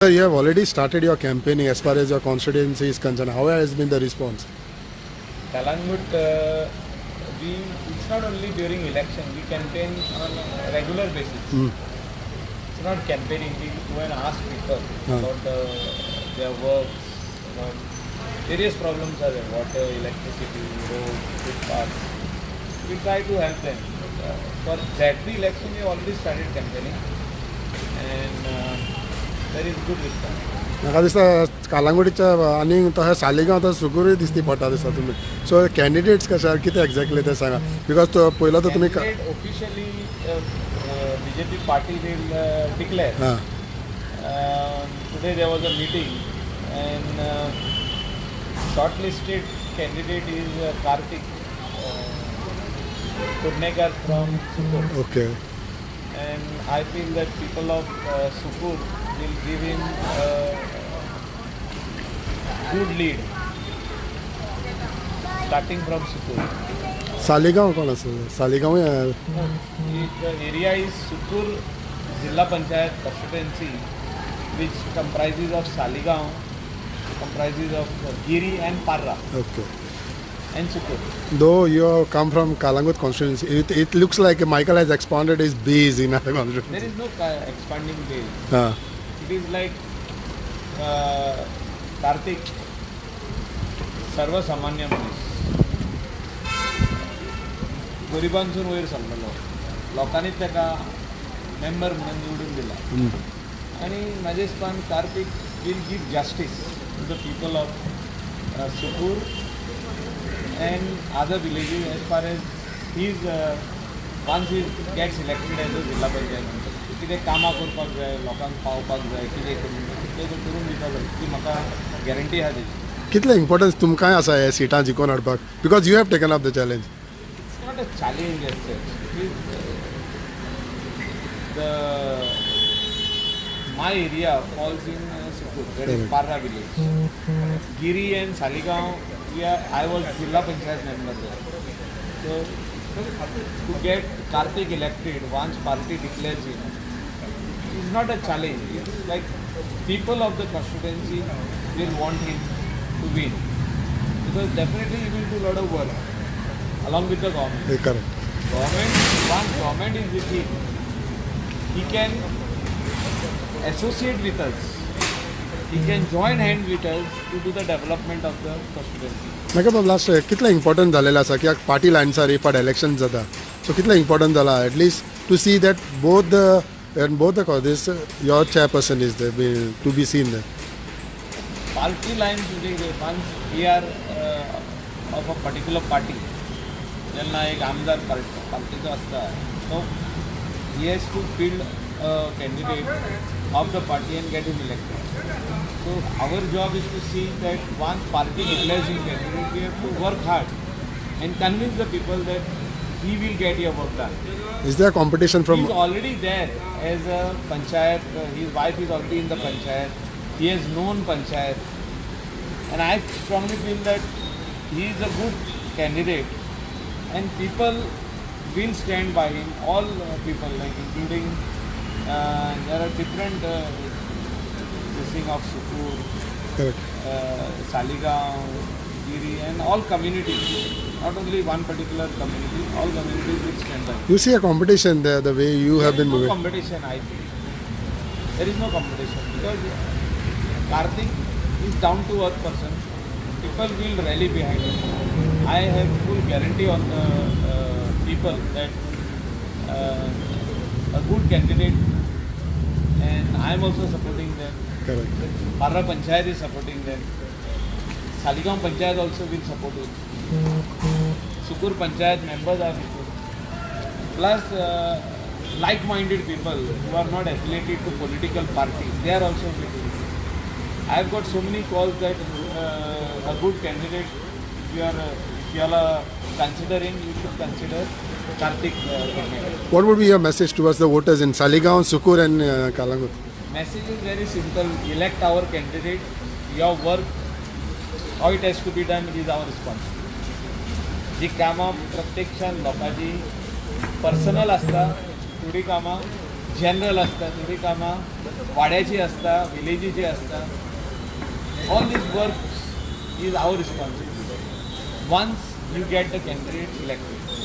Sir, you have already started your campaigning as far as your constituency is concerned. How has been the response? Calangute, we it's not only during election, we campaign on a regular basis. It's not campaigning, we go and ask people about their works, about various problems are there, water, electricity, roads, footpaths. We try to help them. But, for ZP election, we already started campaigning and there is good response. म्हाका दिसता कालांगुटीच्या आनी तशें सालिगांव तशें सुकूरय दिसती पडटा दिसता तुमी. So candidates कशे कितें एक्झॅक्टली तें सांगा, because तो पयलो तर तुमी Candidate officially BJP party will declare. हां. Today there was a meeting and shortlisted candidate is Karthik Kudnekar from Sukur. Okay. And I feel that people of Sukur will give him a good lead starting from Sukur. Saligao कोण आसा? सालिगांवूय? The area is Sukur Zilla Panchayat constituency, which comprises of Saligaon, comprises of Giri and Parra. Okay. And Sukur. Though you have come from Calangute constituency, it looks like Michael has expanded his base in other constituency. There is no expanding base. It is like Karthik सर्वसामान्य मनीस, गरिबांसून वयर सरलेलो, लोकांनी ताका member म्हणून निवडून दिला आनी म्हाजे हिसपान Karthik will give justice to the people of Sukur and other villages as far as his once he gets elected as a Zilla Panchayat member. कितें कामां करपाक जाय, लोकांक पावपाक जाय, कितें करून तितलें तो करून दितलो, इतली म्हाका गॅरंटी आहा तेजी. कितलें इम्पॉर्टन्स तुमकांय आसा हे सिटां जिखोवन हाडपाक, because you have taken up the challenge? It's not a challenge as such. It is the my area falls in Sukur, that is Parra village. Giri and Saligao, I was Zilla Panchayat member there. So to get Karthik elected once party declares him is not a challenge. It's like people of the constituency will want him to win, because definitely he will do a lot of work along with the government. Correct. Government, once government is with him, he can associate with us. He can join hand with us to do the development of the constituency. म्हाका बाब last कितलें important जालेलें आसा कित्याक party लायन्सार if election जाता, so कितलें important जाला at least to see that both the and both the causes your chairperson is the to be seen the Party lines म्हणजे once we are of a particular party, जेन्ना एक आमदार पार्टीचो आसता तो he has to field a candidate of the party and get him elected. So our job is to see that once party declares him candidate, we have to work hard and convince the people that he will get your work done. Is there competition from? He is already there as a panchayat. His wife is already in the panchayat. He has known panchayat, and I strongly feel that he is a good candidate, and people will stand by him. All people, like including there are different this thing of Sukur, Saligao, Giri, and all communities. Not only one particular community, all communities will stand by him. You see a competition there, the way you have There been is no moving. competition, I feel. There is no competition because Karthik is down to earth person. People will rally behind him. I have full guarantee on the people that a good candidate, and I am also supporting them. Correct. Parra Panchayat is supporting them. Saligao Panchayat also will support him. Sukur Panchayat members are with him. Plus, like-minded people who are not affiliated to political parties, they are also with him. I have got so many calls that a good candidate, if you are considering, you should consider Karthik candidate. What would be your message towards the voters in Saligao, Sukur and Calangute? Message is very simple. Elect our candidate. Your work, how it has to be done, is our responsibility. जी कामां प्रत्यक्षान लोकांची personal आसता, थोडी कामां general आसता, थोडीं कामां वाड्याची आसता, विलेजीची आसता. All this work is our responsibility once you get the candidate elected.